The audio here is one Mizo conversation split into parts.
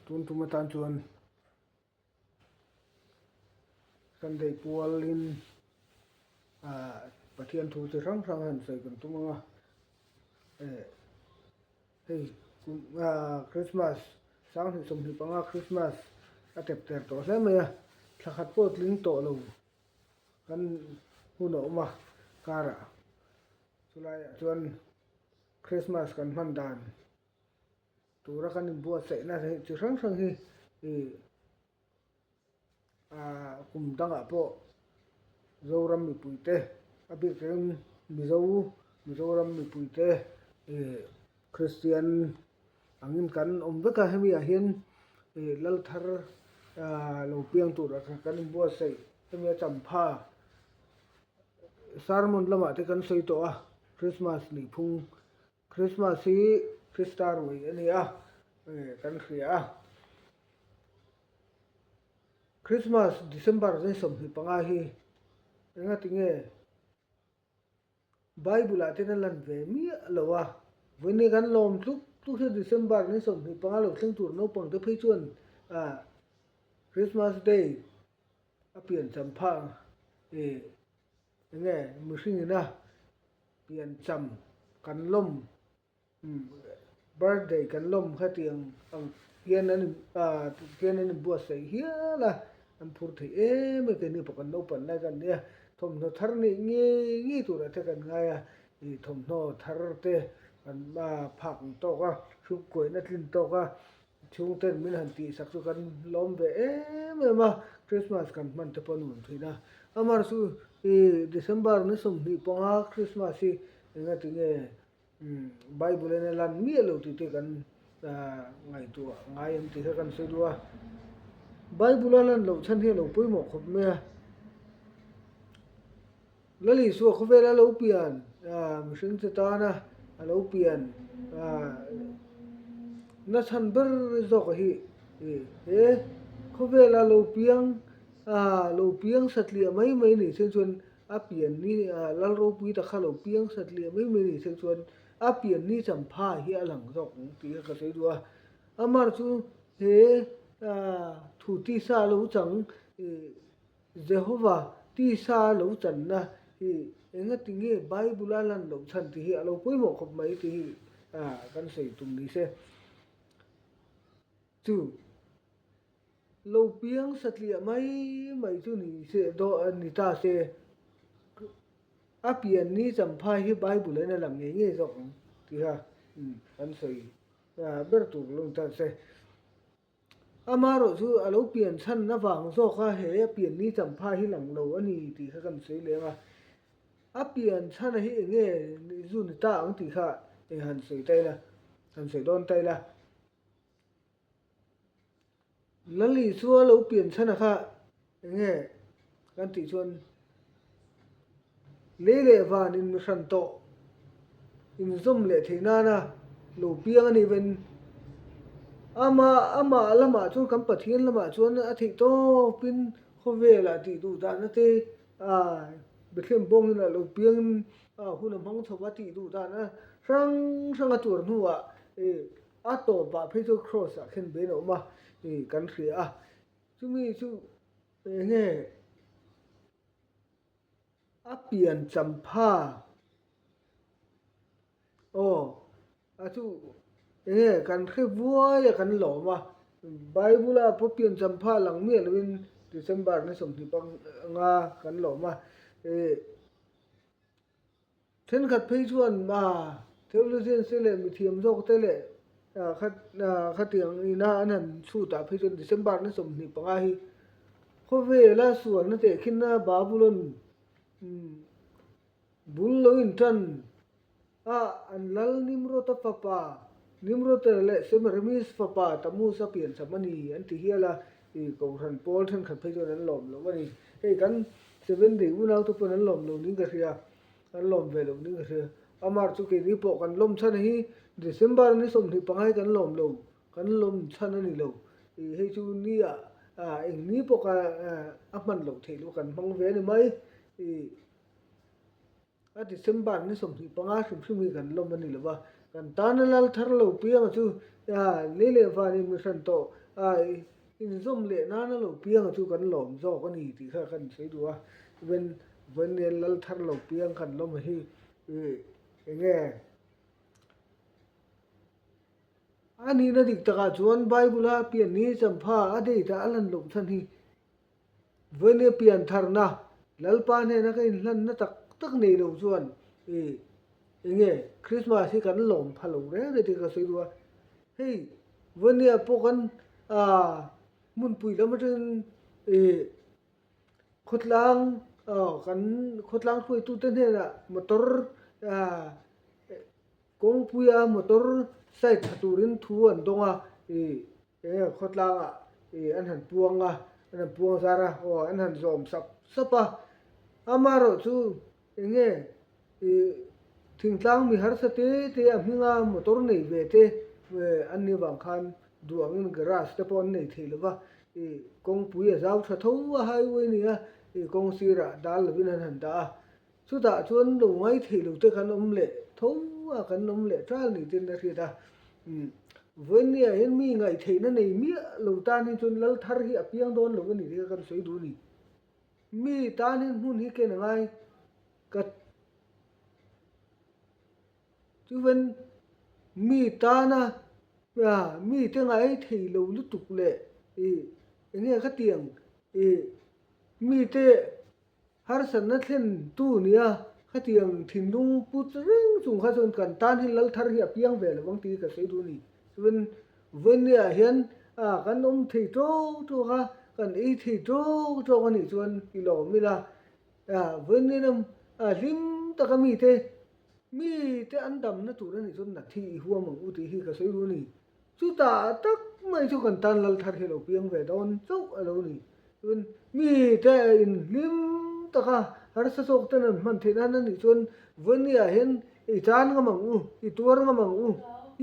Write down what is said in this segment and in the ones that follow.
Tun tum atan chuan Sunday pualin ah Pathian thu chi hrang hrang han sawi kan tum ang a, eh hei kum ah Christmas 2025 Christmas a tep ter tawh hle mai a, thla khat pawh tling tawh lo kan hun a awm a karah chulaiah chuan Christmas kan hman dan tura kan inbuatsaihna chi hrang hrang hi ih ah kum dangah pawh Zoram mipuite a bik takin Mizo Mizoram mipuite ih Kristian angin kan awm vek a hemi ah hian ih lal thar ah lo piang turah kan inbuatsaih hemi a champha sermon lamah te kan sawi tawh a Christmas nihphung Christmas hi Krista rui a ni a, kan hria a. Christmas December ni 25 hi engati nge Bible ah ten a lan ve miah lo a, vawiin kan lawm tluk tluk hi December ni 25 lo thleng tur naupang te phei chuan Christmas day a pian cham phah enge mihring ina piancham kan lawm birthday kan lawm kha tih ang ang hian an in ah hian an inbuatsaih hial a, an phur thei em em keini pawh kan naupan lai kan nia thawmhnaw thar neih ngei ngei turah te kan ngai a ih thawmhnaw thar te kan ah phak ang tawk a hrukkuaihna tlin tawk a. Chhungten min han tihsak chu kan lawm ve em em a, Christmas kan hman te pawh a nuam thin a. Amar chu i December ni 25 Christmas hi engati nge Bible in a lan miah lo tih te kan ngaihtuah ngai em tih kha kan sawi duh a. Bible a lan loh chhan hi a lo pawimawh khawp mai a. Lal Isua khawvela lo pian, mihring che tana a lo pian na chhan ber zawk hi he khawvela lo piang, lo piang satliah mai mai nih cheng chuan a pian ni, Lal ropui tak kha lo piang satliah mai mai nih cheng chuan a pian ni champha hi a lang zawk ang tih kha ka sawi duh a. Amar chu he thu tisa lo chang Jehova tisa lo channa hi engati nge Bible-a lan loh chhan tih hi a lo pawimawh khawp mai tih hi kan sawi tum ni se. Chu lo piang satliah mai mai chu ni se ni ta se, a pian ni champhai hi Bible-in a lang ngei ngei zawk ang tih kha kan sawi ber tur lo ni ta se. Amaherawh chu a lo pian chhan avang zawk a he a pian ni champha hi lang lo a ni tih kha kan sawi leng a. A pian chhana hi eng nge zu ni ta ang tih kha eng han sawi ta ila, han sawi dawn ta ila. Lali chu a lo pian chhana kha eng nge kan tih chuan Lei leh van inmihran tawh inzawm leh theih nana lo piang a nih ven. Ama amah lamah chuan kan Pathian lamah chuan a theih tawpin khawvelah tih duh dahna te a Bethlehem bawngin a lo piangin a hun a hmang chho va tih duh dahna hrang hrang a tuar hnuah a tawpah phei chu Kraws ah khen bein a awm a kan hria a. Chumi chu eng nge? A pian champha aw a chu enge kan hre vuai a kan lawm a Bible a pawh pian champha lang miah lovin December ni 25 kan lawm a ih. Thenkhat phei chuan theologians te leh mithiam zawk te leh khatiang ina an han chhut ah phei chuan December ni 25 hi khawvela sualna tehkhinna Babulon bul lo intan a an lal Nimrod-a fapa Nimrod-a leh Semiramis fapa Tammuz-a piancham a ni an ti hial a, Kohhran pawl thenkhat phei chuan an lawm lo a ni. Hei kan Seventh Day unaute pawn an lawm lo niin ka hria, an lawm ve lo niin ka hria. Amar chu keini pawh kan lawm chhan hi December ni 25 hi kan lawm lo, kan lawm chhan a ni lo. Ih hei chu ni ah eng ni pawh ka a hman loh theih loh kan hmang ve a ni mai. Ih a December ni 25 hrim hrim hi kan lawm a ni lo va, kan tana lal thar lo piang chu lei leh van in mi hran tawh. inzawm leh nana lo piang chu kan lawm zawk a ni tih kha kan sawi duh a. Even vawiin lal thar lo piang kan lawm hi eng nge? A nihna dik takah chuan Bible-a pian ni champha a date a lan loh chhan hi Vawinia pian tharna Lalpa hnena ka inhlanna tak tak nei lo chuan i enge Christmas hi kan lawm pha lo reng reng tih ka sawi duh a. Hei Vawinia pawh kan hmunpui lam atangin i khawtlang kan khawtlang hruaitute hnenah motor Kawngpuia motor side tha turin thu an dawng a, ih eng khawtlangah ih an han puang a, an han puang zar a, aw an han zawm sap sap a. Amaherawh chu eng nge ih thingtlang mi harsa te te a hminga motor nei ve te an nih avang khan duh angin garage te pawh an nei thei lo va, ih kawngpui a zau tha tho a highway a ni a, ih kawng sirah dal lovin an han dah a. Chutah chuan lo ngai thei lo te kan awm leh tho a, kan awm leh ṭal ni ten a hriat a. Vawinia hian mi ngaihtheihna nei miah lo tan hi chuan lal thar hi a piang dawn lo a ni tih kha kan sawi duh a ni. Mi tan hian hmun hi ken a ngai ka chuan mi tana mite ngai thei lo lutuk leh ih eng nge khatiang ih mite Harsatna thlen tu nia khatiang thinlung put reng chung kha chuan kan tan hi lal thar hi a piang ve lo ang tih ka sawi duh a ni. Chuan Vawinia hian ah kan awm thei tawk tawk a, kan ei thei tawk tawk a nih chuan i lawm ila ah Vawinia lam ah hlim taka mite mite an damna tur a nih chuan nat hi i huam ang u tih hi ka sawi duh a ni. Chutah tak mai chu kan tan lal thar hi lo piang ve dawn chauh a lo ni. Chuan mite inhlim taka harsa zawk ten an hman theih nan a nih chuan Vawinia hian i tan ngam ang u, i tuar ngam ang u,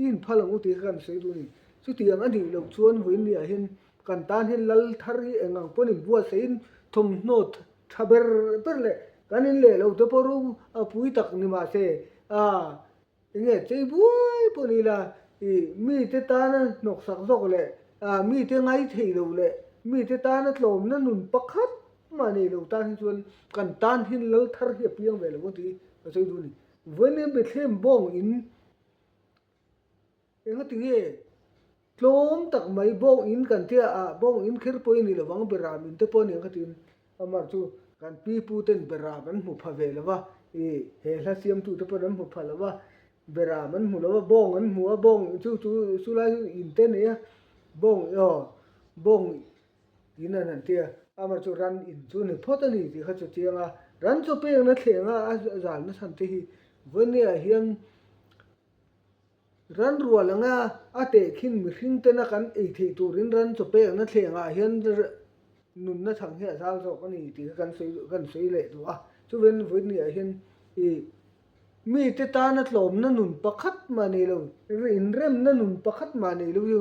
i inphal ang u tih kha kan sawi duh a ni. Chutiang a nih loh chuan Vawinia hian kan tan hian lal thar hi eng ang pawn inbuatsaih in thawmhnaw tha ber ber leh kan in leh lo te pawh ro pui tak ni mahse ah Enge chei buai pawh ni ila ih mite tana hnawksak zawk leh ah mite ngai thei lo leh mite tana tlawmna nun pakhat mah nei lo tan hi chuan kan tan hian lal thar hi a piang ve lo ang tih hi ka sawi duh a ni. Vawiin Bethlehem bawng in engati nge Tlawm tak mai bawng in kan tia ah bawng in kher pawh i ni lovang beram in te pawh a ni ang ka tiin amar chu kan pi pu ten beram an hmu pha ve lova i he hla siamtu te pawh an hmu pha lova beram an hmu lova bawng an hmu a bawng chu chu chu lai chu in te nei a bawng aw bawng in an han tia amar chu ran in chu ni phawt a ni tih kha chu chiang a ran chaw pekna thleng a a zalna chhan te hi vawinia hian Ran rual anga a tehkhin mihring tena kan ei theih turin ran chaw pekna thlengah hian nunna chhang hi a zal zawk a ni tih kha kan sawi kan sawi leh duh a. Chuven vawinia hian ih mite tana tlawmna nun pakhat mah nei lo, inremna nun pakhat mah nei lo hi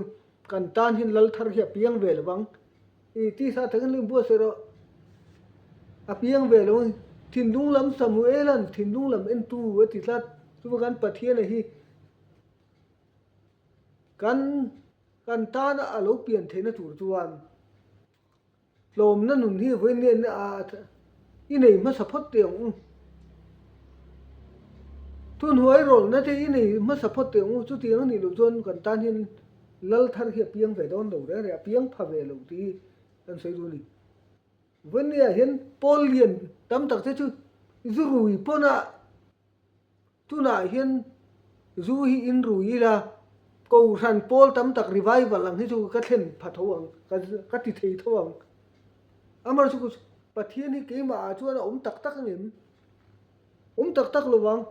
kan tan hian lal thar hi a piang ve lo vang. Ih tisa takin lo inbuatsaih rawh. A piang ve lo ang. Thinlung lam Samuela'n thinlung lam entu a ti tlat. Chuvang kan Pathiana hi kan kan tana a lo pian theihna tur chuan tlawmna nun hi vawiin i nei hmasa phawt teh ang u. Thuhnuai rawlna te i nei hmasa phawt teh ang u. Chutiang a nih loh chuan kan tan hian lal thar hi a piang ve dawn lo reng reng, a piang pha ve lo tih hi kan sawi duh a ni. Vawinia hian pawl lian tam tak te chu zu rui pawn a tunah hian zu hi in rui ila kohhran pawl tam tak revival ang hi chu ka thlen pha tho ang, ka ti thei tho ang. Amaherawhchu Pathian hi keimah ah chuan a awm tak tak ang em? Awm tak tak lo vang.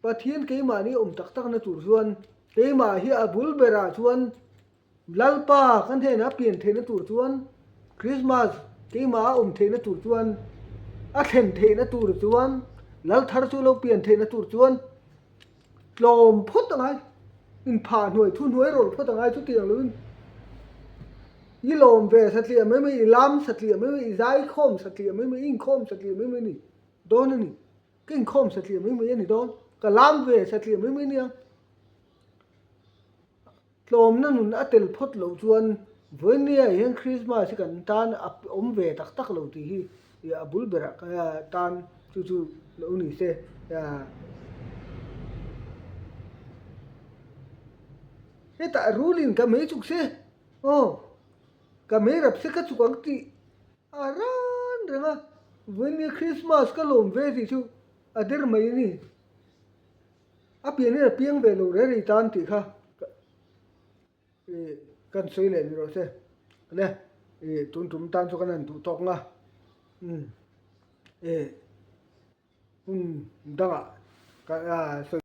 Pathian keimahni awm tak takna tur chuan keimah hi a bul berah chuan Lalpa ka hnenah pian theihna tur chuan Krismas keimah a awm theihna tur chuan a thlen theihna tur chuan Lal thar chu lo pian theihna tur chuan tlawm phawt a ngai inphah hnuai thu hnuai rawlh phawt a ngai chutiang loin i lawm ve satliah mai mai i lam satliah mai mai i zaikhawm satliah mai mai i inkhawm satliah mai mai a ni dawn a ni. Ka inkhawm satliah mai mai a ni dawn, ka lam ve satliah mai mai nia. Tlawmna nun a tel phawt loh chuan vawinia hian Krismas hi kan tan a awm ve tak tak lo tih hi a bul berah tan chu chu lo ni se. Hetah rulin ka mei chuk se aw ka mei rap se ka chuk ang tih a ran reng a, vawinia Krismas ka lawm ve tih chu a der mai a ni. A pian hian a piang ve lo reng reng tan tih kha kan sawi leh ni rawh se. Le tun tum tan chu kan han duh tawk nga hun dangah sawi.